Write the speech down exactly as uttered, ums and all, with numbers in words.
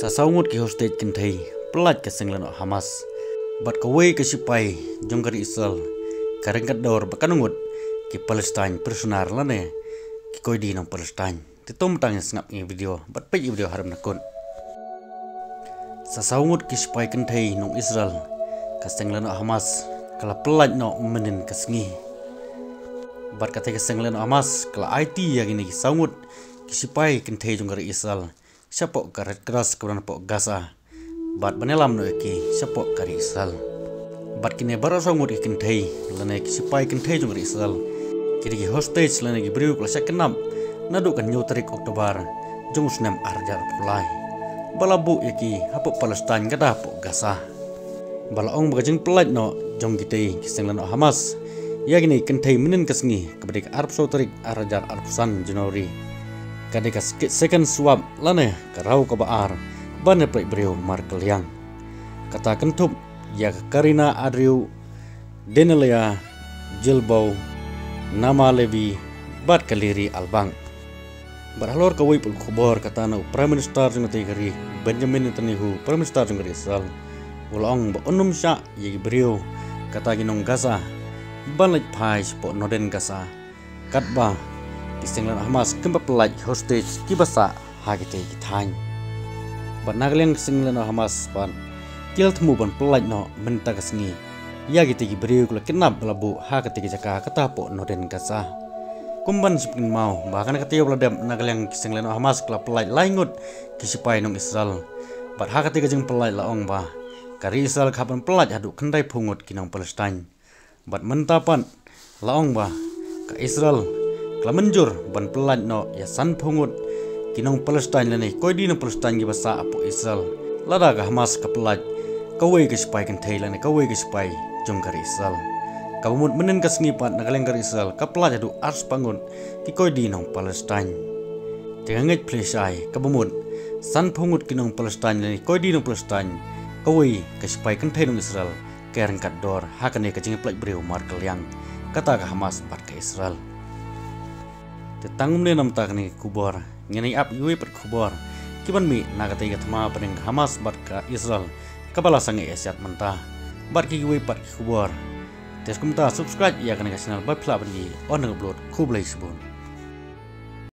Sa saw ngut ki hostage kynthei pyllait ka seng lehnoh Hamas bad kawei ka shipai jong ka ri Israel ka ryngkat dor bad kano ngut ki Palestine prisoner lane ki koidi nong Palestine. Te to mynta ngin sngap ïa ki video bad peit ïa ki video haduh ba kut. Sa saw ngut ki shipai kynthei nong Israel ka seng lehnoh Hamas ka la pyllait noh mynhynnin ka sngi. Bad kata ka seng lehnoh Hamas ka la aiti ïa kine ki saw ngut ki shipai kynthei jong ka ri Israel shapoh ka Red Cross kaba don hapoh Gaza bad ban ïalam noh ïa ki shapoh ka ri Israel. Bad kine baroh saw ngut ki kynthei lane ki shipai kynthei jong ka ri Israel ki dei ki hostage lane ki briew ki la shah kidnap naduh ka hynñiew tarik October jong u snem ar hajar arphew lai ba la buh ïa ki hapoh Palestine kata hapoh Gaza. Ba la ong ba ka jingpyllait noh jong kitei ki seng lehnoh Hamas ïa kine ki kynthei mynhynnin ka sngi kaba dei ka arphew saw tarik ar hajar arphew san January ka dei ka sek- second swab lane ka raw kaba ar ban ïapyllait briew markylliang. Kata kynthup ïa ka Karina Andrew, Denelia Gilboa, Naama Levy bad ka Liri Albag. Bad halor kawei pat ka khubor kata na u Prime Minister jong katei ka ri, Benjamin Netanyahu, Prime Minister jong ka ri Israel, u la ong ba un ym shah ïa ki briew kata ki nong Gaza ban leit phai shapoh noden Gaza katba ki seng lehnoh Hamas kim pat pyllait hostage kiba sah ha kitei ki thaiñ. Bad na ka liang ki seng lehnoh Hamas pat ki la thmu ban pyllait noh mynta ka sngi ïa kitei ki briew ki la kidnap ba la buh ha katei ka jaka kata hapoh noden Gaza. Kum ban sngewthuh mo ba ha kane ka taïew ba la dep na ka liang ki seng lehnoh Hamas ki la pyllait lai ngut ki shipai nong Israel. Bad ha katei ka jingpyllait la ong ba ka ri Israel ka hap ban pyllait haduh khyndai phew ngut ki nong Palestine. Bad mynta pat la ong ba ka Israel ka la mynjur ban pyllait noh ïa san phew ngut ki nong Palestine lane ki koidi nong Palestine kiba sah hapoh Israel. Lada ka Hamas ka pyllait kawei ka shipai kynthei lane kawei ka shipai jong ka ri Israel. Kaba mut mynhynnin ka sngi pat na ka liang ka ri Israel ka pyllait haduh ar spah ngut ki koidi nong Palestine. Te nga ngeit phi la shai, kaba mut san phew ngut ki nong Palestine lane ki koidi nong Palestine, kawei ka shipai kynthei nong Israel ka ïaryngkat dor ha kane ka jingïapyllait briew markylliang kata ka Hamas bad ka Israel. Te tang kumne namar kane ka khubor ngin ïa ap ïa kiwei pat ki khubor kiban mih na katei ka thma hapdeng ka Hamas bad ka Israel kaba la sangeh ïa siat mynta bad kiwei pat ki khubor. Te kumta subscribe ïa kane ka channel ba phi lah ban ïoh ïa ki khubor. Khublei shibun.